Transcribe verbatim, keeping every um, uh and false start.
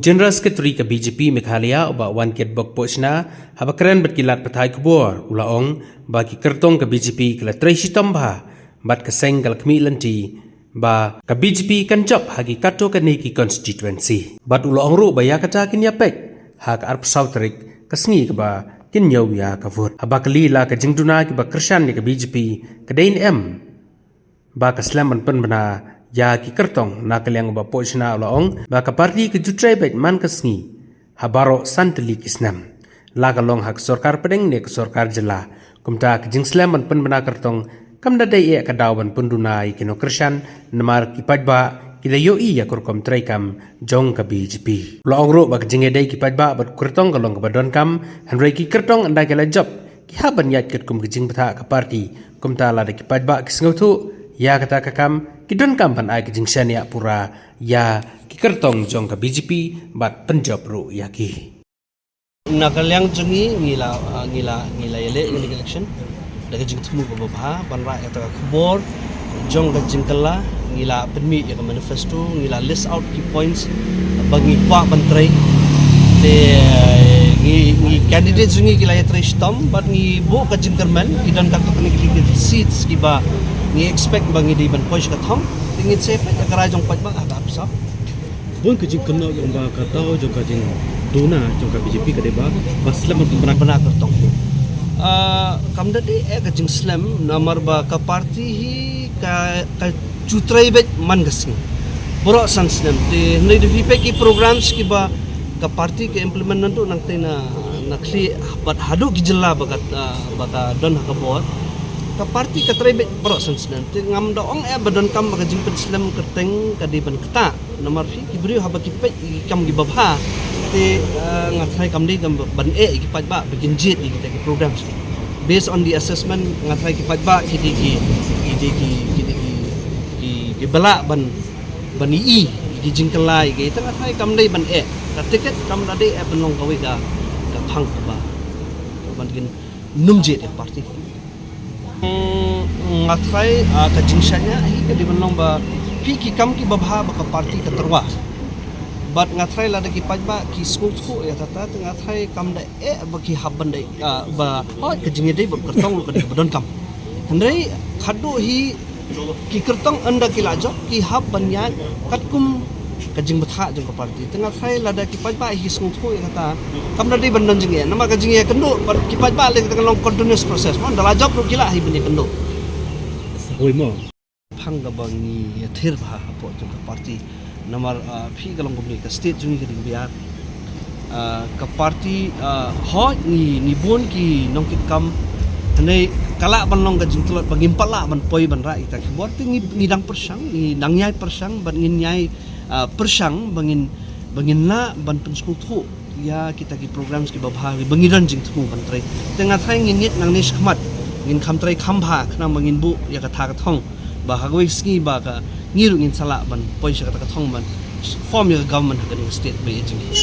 General Secretary ka B J P Meghalaya u Bah Wankiatbok Pohshna haba kren bad ki lad pathai khubor u la ong ba ki kyrtong ka B J P ki la trei shitom bha bad ka seng ka la khmih lynti ba ka B J P kan jop ha ki katto katne ki constituency. Bad u la ong ruh ba ïa kata kin ïa peit ha ka arphew saw tarik ka sngi kaba kin ñiew ïa ka vote. Haba kylli la ka jingduna kiba kyrshan ïa ka B J P ka dei ne em ba ka slem ban pynbna ïa ki kyrtong, na ka liang u Bah Pohshna u la ong ba ka party ka ju trei beit man ka sngi ha baroh san tylli ki snem, la ka long ha ka sorkar pdeng ne ka sorkar jylla. Kumta ka jingslem ban pynbna kyrtong kam da dei eh ka daw ban pynduna ïa ki nongkyrshan, namar ki paidbah ki da ïohi ïa ka rukom treikam jong ka B J P. U la ong ruh ba ka jingïadei ki paidbah bad kyrtong ka long kaba donkam, hynrei ki kyrtong ynda ki la jop ki hap ban ïaid katkum ka jingbthah ka party. Kumta lada ki paidbah ki sngewthuh ïa kata ka kam, ki donkam ban ai ka jingshaniah pura ïa ki kyrtong jong ka B J P bad pynjop ruh ïa ki. Na ka liang jong ngi, ngi la, ah, ngi la, ngi la ïaleh ngi election da ka jingthmu kaba bha ban rah ïa kata ka khubor jong ka jingkylla. Ngi la pynmih ïa ka manifesto, ngi la list out ki points ba ngi kwah ban trei. Te, eh, ngi, ngi candidate jong ngi ki la ïatrei shitom bad ngi buh ka jingkyrmen, ki don katto katne ki seats kiba ngi expect ba ngi dei ban poi sha ka thong. Te ngin sa peit ïa ka rai jong paidbah ha ka arphew saw. Bun ka jingkynnoh ïa ba ka daw jong ka jingduna jong ka B J P ka dei ba, ba slem ban pynbna kyrtong. Ah, kam da dei eh ka jingslem, namar ba ka party hi ka, ka ju trei beit man ka sngi baroh san snem. Te hynrei da phi peit ki programs kiba ka party ka implement naduh nangtei na, na khlieh bad haduh ki jylla ba ka, ah, ba ka don ha ka bor, ka party ka trei beit baroh san snem. Te ngam da ong eh ba donkam ba ka jingpynslem kyrteng ka dei ban ktah. Namar phi ki briew haba ki peit ïa ki kam kiba bha, te, eh, nga tharai kam dei kam ban eh ïa ki paidbah ba kin jied ïa kita ki programs ki. Based on the assessment, nga tharai ki paidbah ki dei ki, ki dei ki, ki dei ki, ki, kiba lah ban, ban ïohi ïa ki jingkylla ïa ki. Te nga tharai kam dei ban eh. Ka ticket kam da dei eh ban long kawei ka, ka phang kaba, ban kin nym jied ïa ka party. Mm, nga tharai, ah, ka jingshaniah hi ka dei ban long ba phi ki kam kiba bha ba ka party ka tyrwa. Bad nga tharai lada ki paidbah ki sngewthuh ïa kata, te nga tharai kam da eh ba ki hap ban dei, ah, ba, oh, ka jingïadei bad kyrtong ruh ka dei kaba donkam. Hynrei khadduh hi ki kyrtong ynda ki la jop ki hap ban ïaid katkum ka jingbthah jong ka party. Te nga tharai lada ki paidbah hi sngewthuh ïa kata, kam da dei ban don jingeh. Namar ka jingeh kynduh bad ki paidbah lei kata ka long continuous process. Mo, ynda la jop ruh ki lah hi ban ïakynduh. Hoi mo. Phang kaba ngi ïathir bha hapoh jong ka party. Namar, ah, phi ka long kumne ka state jong ngi ka dei kaba ïar. Ah, ka party, ah, hooid ngi, ngi bun ki nongkitkam. Hynrei ka lah ban long ka jingtlot ba ngim pat lah ban poi ban rah ïa kita ki bor, te ngi, ngi dang pyrshang, ngi dang ïai pyrshang, bad ngin ïai, ah, pyrshang ba ngin, ba ngin lah ban pynsngewthuh ïa kita ki programs kiba bha, ba ngi don jingthmu ban trei. Te nga tharai ngin ngeit nangne shakhmat ngin kham trei kham bha khnang ba ngin buh ïa ka tha ka thong. Ba ha kawei ka sngi ba ka ngi ruh ngin sa lah ban poi sha kata ka thong ban form ïa ka government ha kane ka state ba ïeit jong ngi.